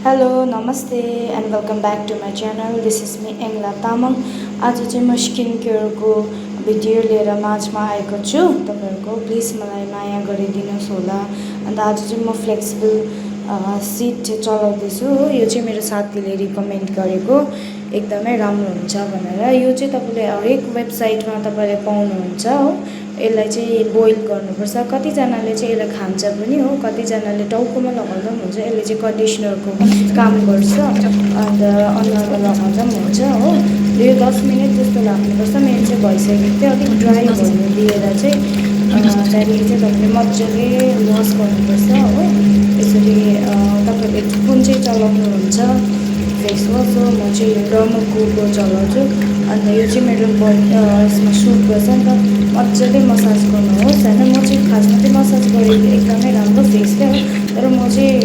Hello, namaste, and welcome back to my channel. This is me, Engla Tamang. आज चाहिँ म skin केयरको video लिएर माझमा आएको छु तपाईहरुको प्लिज मलाई माया गरिदिनुस् होला। अन्त आज चाहिँ म फ्लेक्सिबल सिट चलाउँदैछु हो। यो चाहिँ मेरो साथीले रिकमेन्ड गरेको एकदमै राम्रो हुन्छ भनेर। यो चाहिँ तपाईले हरेक वेबसाइटमा तपाईले पाउनुहुन्छ हो। यसलाई चाहिँ बोइल गर्नुपर्छ। कतिजनाले चाहिँ यसलाई खान्छ पनि हो, कतिजनाले टाउकोमा लगाउँदा पनि हुन्छ। यसले चाहिँ कन्डिसनरको काम गर्छ अन्त अनुहारमा लगाउँदा पनि हुन्छ हो। यो 10 मिनेट जस्तो लाग्नुपर्छ। मेरो चाहिँ भइसकेको थियो, अलिक ड्राई गर्नु दिएर चाहिँ त्यहाँदेखि चाहिँ तपाईँले मजाले वास गर्नुपर्छ हो। यसरी तपाईँले कुन चाहिँ चलाउनुहुन्छ फेस वास हो, म चाहिँ यो डर्मोकोको चलाउँछु। अन्त यो चाहिँ मेरो यसमा सुट गर्छ नि त, मजाले मसाज गर्नुहोस् होइन। म चाहिँ खासमा चाहिँ मसाज गरेको एकदमै राम्रो फेसले हो, तर म चाहिँ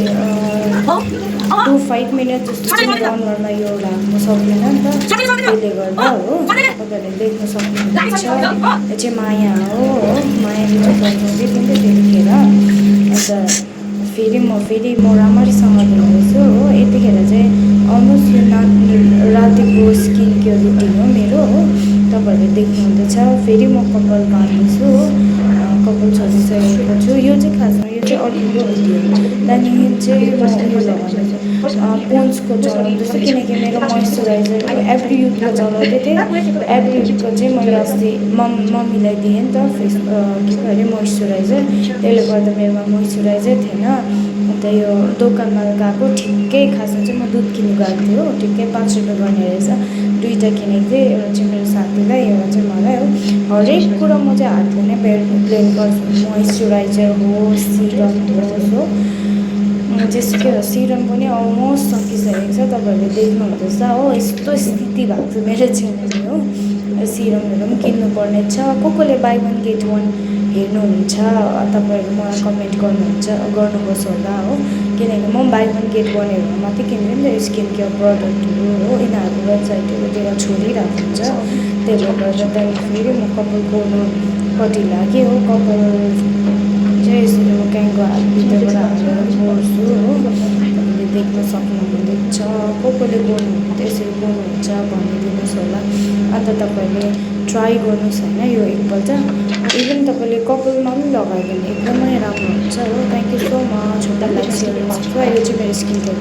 2-5 मिनट जस्तो चाहिँ मेरो अनुहारमा यो राख्नु सक्दैन नि त, त्यसले गर्दा हो। तपाईँहरूले देख्न सक्नुहुन्छ यो चाहिँ माया हो, मायाले चाहिँ गर्नुहुँदै थियो नि त त्यतिखेर। अन्त फेरि म राम्ररीसँग धुँदैछु हो। यतिखेर चाहिँ अलमोस्ट यो रातिको स्किन केयर रुटिन हो मेरो हो, तपाईँहरूले देख्नुहुँदैछ। फेरि म कपाल बाँध्दैछु हो, कपाल छोडिसकेको छु। यो चाहिँ खासमा यो चाहिँ अर्को भिडियो हो। त्यहाँदेखि चाहिँ म उयो लगाउँदैछु पोन्ड्सको चलाउँदैछु, किनकि मेरो मोइस्चराइजर एभ्री युथको चलाउँदै थिएँ। एभ्री युथको चाहिँ मैले अस्ति मम्मीलाई दिएँ नि त फेस के पो अरे मोइस्चराइजर, त्यसले गर्दा मेरोमा मोइस्चराइजर थिएन। अन्त यो दोकानमा गएको ठिक्कै, खासमा चाहिँ म दुध किन्नु गएको थिएँ हो, ठिक्कै 5 रुपियाँ गर्ने रहेछ। दुईवटा किनेको थिएँ, एउटा चाहिँ मेरो साथीलाई, एउटा चाहिँ मलाई हो। हरेक कुरा म चाहिँ हातले नै ब्लेन्ड गर्छु, मोइस्चराइजर होस्, सिरम होस् हो। जेसुकै होस्, सिरम पनि अलमोस्ट सकिसकेको छ, तपाईँहरूले देख्नुहुँदैछ हो। यस्तो स्थिति भएको छ मेरो च्यानलले हो। सिरमहरू पनि किन्नुपर्ने छ। कसले बाई 1 गेट 1 हेर्नुहुन्छ तपाईँहरू मलाई कमेन्ट गर्नुहोस् होला हो। किनकि म बाई 1 गेट 1 हेरेर मात्रै किन्छु नि त स्किन केयर प्रडक्टहरू हो। यिनीहरूको वेबसाइटहरूतिर छोडिरहेको हुन्छ, त्यसले गर्दा। त्यहाँदेखि फेरि म कपाल कोर्नुपट्टि लागेँ हो। कपाल चाहिँ यसरी म क्याङको हातभित्रबाट हालेर कोर्छु हो। तपाईँले देख्न सक्नुहुँदैछ। कसले गर्नुहुन्छ यसरी गर्नुहुन्छ भनिदिनुहोस् होला। अन्त तपाईँले ट्राई गर्नुहोस् होइन यो एकपल्ट। इभन तपाईँले कपालमा पनि लगायो भने एकदमै राम्रो हुन्छ हो। Thank you so much. Like share subscribe. यो चाहिँ मेरो स्किन केयर